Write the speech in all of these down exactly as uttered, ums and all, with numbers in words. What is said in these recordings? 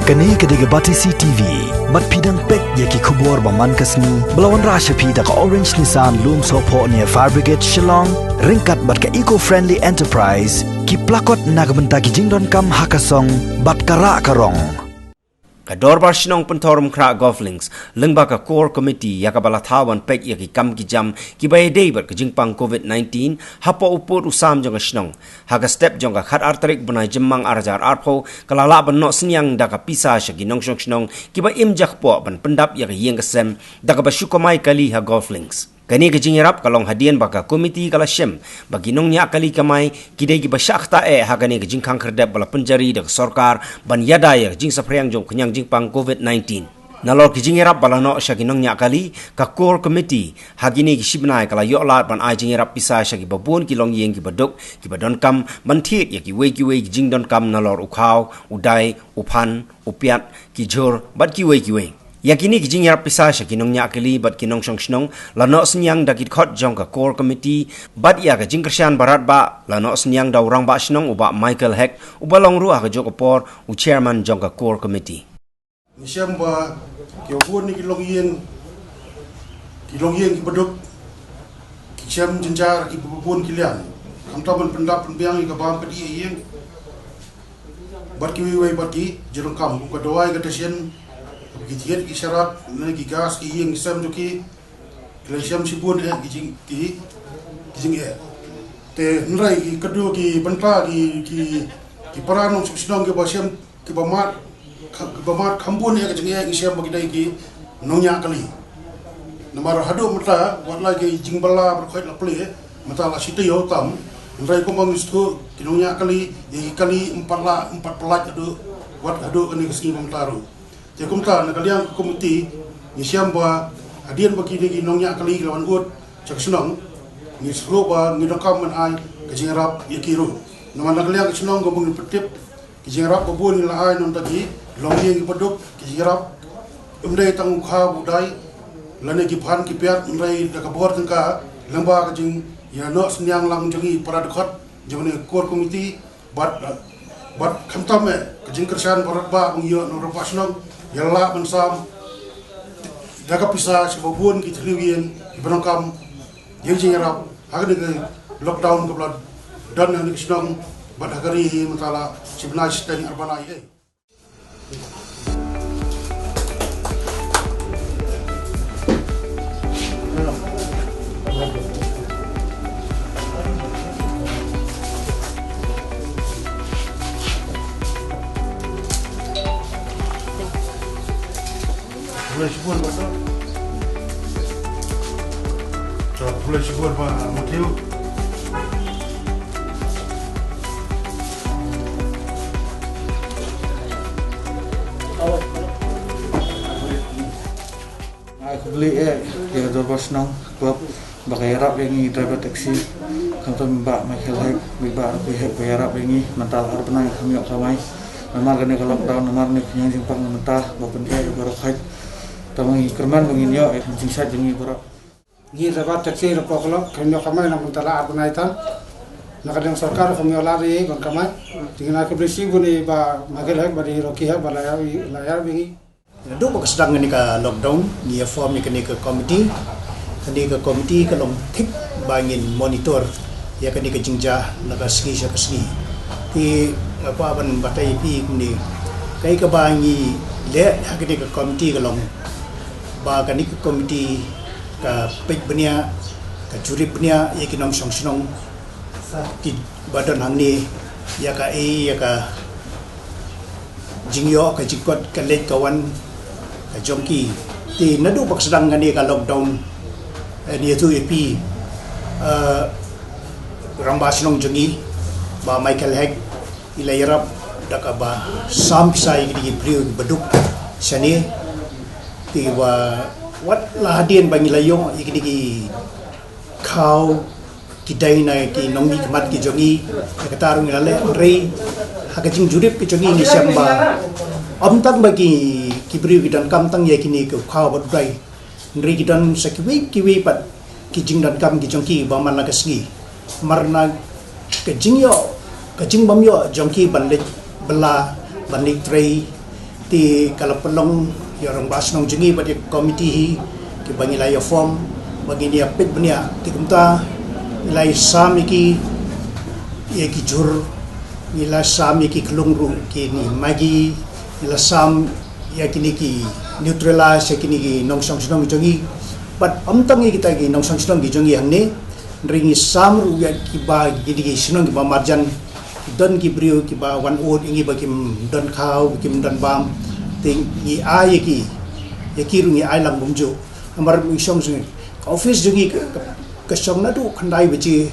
Kane ka dei ka Batesi T V. Bad phi dang peit ïa ki khubor ba man ka sngi ba la wanrah sha phi da ka Orange Nissan Lumsohphoh near Fire Brigade Shillong, ryngkat bad ka Eco Friendly Enterprise, ki plakot na ka bynta ki jingdonkam ha ka song bad ka rah ka rong. Ka Dorbar Shnong Pynthorumkhrah Golf Links lyngba ka Core Committee ïa kaba la thaw ban peit ïa ki kam ki jam kiba ïadei bad ka jingpang covid nineteen hapoh u pud u sam jong ka shnong. Ha ka step jong ka khatar tarik bnai Jymmang arhajar arphew, ka la lah ban noh synñiang da ka pisa sha ki nongshong shnong kiba im jakpoh ban pyndap ïa ka ïing ka sem da kaba shu kamai kali ha Golf Links. Kane ka jingïarap ka long hadien ba ka komiti ka la shem ba ki nongñiah kali kamai ki dei kiba shah ktah eh ha kane ka jingkhang khyrdep ba la pynjari da ka sorkar ban ïada ïa ka jingsaphriang jong ka khñiang jingpang covid nineteen. Nalor ki jingïarap ba la noh sha ki nongñiah kali, ka Core Committee ha kine ki shibnai ka la ïoh lad ban ai jingïarap pisa sha kiba bun ki longïing kiba duk kiba donkam ban thied ïa kiwei kiwei ki jingdonkam nalor u khaw, u dai, u phan, u piat, ki jhur bad kiwei kiwei. Ïa kine ki jingïarap pisa sha ki nongñiah kali bad ki nongshong shnong la noh synñiang da ki dkhot jong ka Core Committee bad ïa ka jingkyrshan ba radbah la noh synñiang da u Rangbah Shnong u Bah Michael Hek, uba long ruh ha kajuh ka por u Chairman jong ka Core Committee. Ngi shem ba ki bun ki longïing, ki longïing kiba duk ki shem jynjar kiba bun ki liang, khamtam ban pyndap pynbiang ïa ka bam ka dih ïing bad kiwei kiwei bad ki jingdonkam kum ka dawai ka dashin, ki thied ki sharat ne ki gas ki ïing ki sem jong ki, ki la shem shibun eh ki jing, ki, ki jingeh. Te hynrei ki, ka dei ki bynta ki, ki, ki para nongshong shnong kiba shem, kiba mad, ka, kiba mad kham bun eh ka jingeh, ngi shem ba ki dei ki nongñiah kali. Namar haduh mynta wat la ki jingbylla baroh khoit la plie, mynta la shi taïew tam, hynrei kumba ngi sngewthuh ki nongñiah kali, ïa ki kali ym pat la, ym pat pyllait haduh, wat haduh kane ka sngi ba mynta ruh. Te kumta na ka liang ka komiti ngi shem ba hadien ba kine ki nongñiah kali ki la wan ud sha ka shnong, ngi sngewthuh ba ngi donkam ban ai ka jingïarap ïa ki ruh. Namar na ka liang ka shnong kaba ngi pyntip, ki jingïarap ba bun ngi la ai na bynta ki longïing kiba duk, ki jingïarap ym dei tang u khaw u dai lane ki phan ki piat, hynrei da ka bor tyngka lyngba ka jingïanoh synñiang lang jong ngi para dkhot jong kane ka Core Committee, bad, bad khamtam eh ka jingkyrshan ba radbah ba ngi ïoh na u Rangbah Shnong, ïa la lah ban sam da ka pisa sha ba bun ki thliew ïing kiba donkam ïa ka jingïarap ha kane ka lockdown kaba la don ha kane ka shnong bad ha ka ri hi mynta la shibnai shiteng ar bnai eh. Khublei shibun, Bah. Khublei shibun, Bah Matthew. Ai khublei eh ïa ka Dorbar Shnong Club ba ka ïarap ïa ngi driver taxi. Khamtam Bah Michael Hek, Bah Rocky Hek ba ïarap ïa ngi mynta la ar bnai kam ïoh kamai. Namar kane ka lockdown, namar kane ka khñiang jingpang mynta ba pynbiang ïa baroh khoit. Tang ba ngi kyrmen ba ngin ïoh ïa ka jingshait jong ngi baroh. Ngi driver taxi na Poklok, kam ïoh kamai na mynta la ar bnai tam. Na ka liang sorkar kam ïoh lad ïa ban kamai. Te ngi ai khublei shibun ïa Bah Michael Hek bad i Rocky Hek ba la ïa, la ïarap ïa ngi. Naduh ba ka sdang kane ka lockdown, ngi ïa form ïa kane ka committee. Kane ka committee ka long thik ba ngin monitor ïa kane ka jingjia na ka sngi sha ka sngi. Te nga kwah ban batai ïa phi kumne, kaei kaba ngi leh ha kane ka committee ka long ba kane ka committee ka peit bniah, ka jurip bniah ïa ki nongshong shnong kiba don hangne, ïa ka, eh, ïa ka jingïoh, ka jingkot, ka leit ka wan ka jong ki. Te naduh ba ka sdang kane ka lockdown, eh, ngi ïathuh ïa phi, eh, Rangbah Shnong jong ngi Bah Michael Hek i la ïarap da kaba sam pisa ïa ki briew ba duk shane. Te ba wat la hadien ba ngi la ïoh ïa ki khaw ki dei na ki nongmihkhmat ki jong ngi, ïa kata ruh ngi la leh, hynrei ha ka jingjurip ki jong ngi ngi shem ba ym tang ba ki, ki briew ki donkam tang ïa kine ki khaw bad u dai, hynrei ki don sa kiwei kiwei pat ki jingdonkam ki jong ki ba man la ka sngi. Namar na ka jingïoh, ka jingbym ïoh jong ki ban leit bylla, ban leit trei, Te ka la pynlong ïa u rangbah shnong jong ngi bad ïa ka committee hi, kiba ngi la ïa form, ba ngin ïa peit bniah. Te kumta ngi la ïa sam ïa ki, ïa ki jhur, ngi la sam ïa ki khlung ruh, kine Maggi, ngi la sam ïa kine ki Nutrela sha kine ki nongshong shnong jong ngi. Bad ym tang ïa kita ki nongshong shnong ki jong ngi hangne, hynrei ngi sam ruh ïa kiba, kine ki shnong kiba marjan, don ki briew kiba wan ud ïa ngi ba kim don khaw, kim don bam. Te ngi ai ïa ki, ïa ki ruh ngi ai lang kumjuh. Namar ngi shong shnong, ka office jong ngi ka, ka, ka shong naduh khyndai baje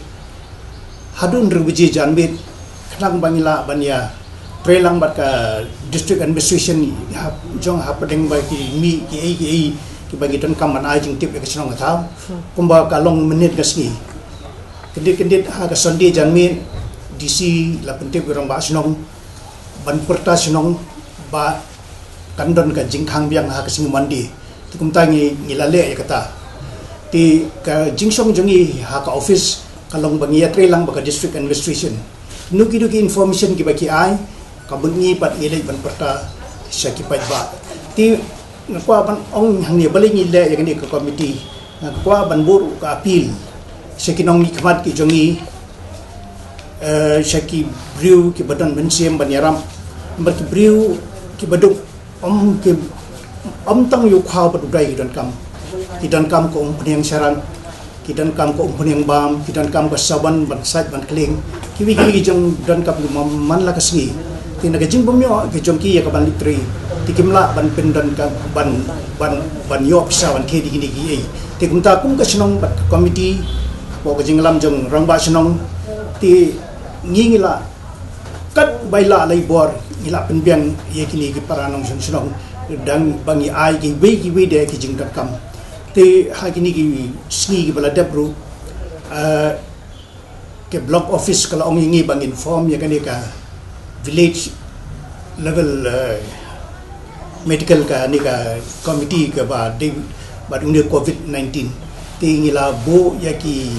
haduh hynriew baje janmiet, khnang ba ngi lah ban ïa trei lang bad ka district administration ha, jong hapdeng ba ki mih kiei kiei kiba ngi donkam ban ai jingtip ïa ka shnong ka thaw. Kumba ka long mynhynnin ka sngi, kyndit kyndit ha ka Sunday janmiet, D C la pyntip ïa u rangbah shnong ban pyrta shnong ba kan don ka jingkhang biang ha ka sngi Monday. Te kumta ngi, ngi la leh ïa kata. Te ka jingshong jong ngi ha ka office ka long ba ngi ïa trei lang bad ka district administration. Kino kino ki information kiba ki ai, ka bun ngi pat ngi leit ban pyrta sha ki paidbah. Te nga kwah ban ong hangne, balei ngi leh ïa kane ka committee, nga kwah ban buh ka appeal sha ki nongmihkhmat ki jong ngi, eh, sha ki briew kiba don mynsiem ban ïarap. Namar ki briew kiba duk, ym ki, ym tang ïa u khaw bad u dai ki donkam. Ki donkam ka umphniang sharan, ki donkam ka umphniang bam, ki donkam ka sabon ban sait ban khlieng. Kiwei kiwei ki jingdonkam ki man, man la ka sngi. Te na ka jingbymïoh ki jong ki ïa ka ban leit trei, te kim lah ban pyndonkam, ban, ban, ban ïoh pisa ban thied ïa kine kiei. Te kumta kum ka shnong bad ka committee, hapoh ka jingïalam jong rangbah shnong, te ngi, ngi lah, katba i lah la i bor, ngi lah pynbiang ïa kine ki para nongshong shnong, dang ba ngi ai kiwei kiwei de ki jingdonkam. Te ha kine ki sngi kiba la dep ruh, eh, ka block office ka la ong ïa ngi ba ngin form ïa kane ka village level, eh, medical, kane ka committee kaba dei bad une u covid nineteen. Te ngi la buh ïa ki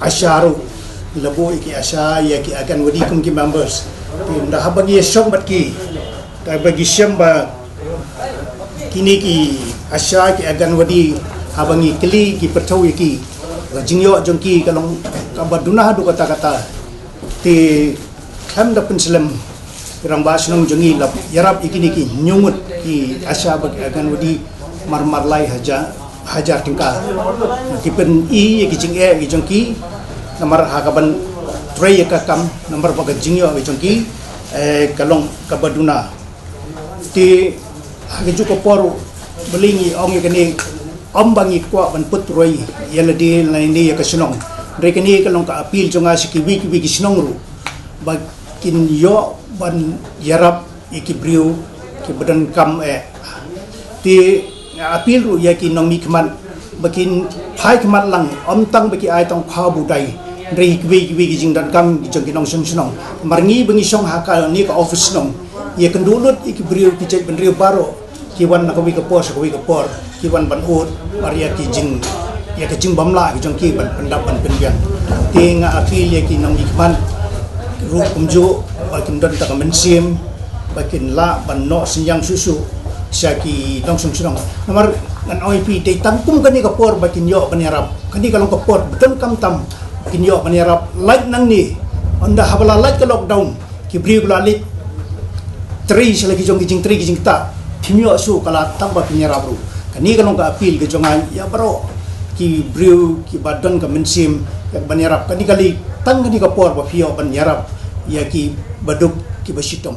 ASHA ruh, ngi la buh ïa ki ASHA, ïa ki Anganwadi kum ki members. Te ynda haba ngi ïa shong bad ki, haba ngi shem ba kine ki ASHA, ki Anganwadi, haba ngi kylli ki pyrthuh ïa ki, ka jingïoh jong ki ka long kaba duna haduh katta katta. Te khlem da pynslem, ki rangbah shnong jong ngi la ïarap ïa kine ki hynñiew ngut ki ASHA bad ki Anganwadi mar mar lai hajar, hajar tyngka. Ki pyni ïa ki jingeh ki jong ki, namar ha ka ban trei ïa ka kam, namar ba ka jingïoh ki jong ki, eh, ka long kaba duna. Te ha kajuh ka por, balei ngi ong ïa kane, ym ba ngi kwah ban pyntrei ïa lade lane ïa ka shnong. Hynrei kane ka long ka appeal jong nga sha kiwei kiwei ki shnong ruh, ba kin ïoh ban ïarap ïa ki briew kiba donkam eh. Te nga appeal ruh ïa ki nongmihkhmat ba kin phai khmat lang, ym tang ba ki ai tang khaw bad u dai, hynrei kiwei kiwei ki jingdonkam ki jong ki nongshong shnong. Namar ngi ba ngi shong ha kane ka office shnong, ïa kynduh lut ïa ki briew, ki jaitbynriew baroh, ki wan na kawei ka por sha kawei ka por, ki wan ban ud, namar ïa ki jing, ïa ka jingbymlah ki jong ki ban pyndap ban pynbiang. Te nga appeal ïa ki nongmihkhmat ruh kumjuh, ba kin don tang ka mynsiem, ba kin lah ban noh synñiang shuh shuh sha ki nongshong shnong. Namar ngan ong ïa phi, dei tang kum kane ka por ba kin ïoh ban ïarap. Kane ka long ka por ba donkam tam ba kin ïoh ban ïarap. Lait nangne, ynda haba la lait ka lockdown, ki briew ki la leit trei sha la ki jong ki jingtrei ki jingktah, phim ïoh shuh ka lad tang ba phin ïarap ruh. Kane ka long ka appeal ka jong nga ïa baroh ki briew kiba don ka mynsiem ïa ban ïarap. Kane ka long tang kane ka por ba phi ïoh ban ïarap ïa kiba duk, kiba shitom.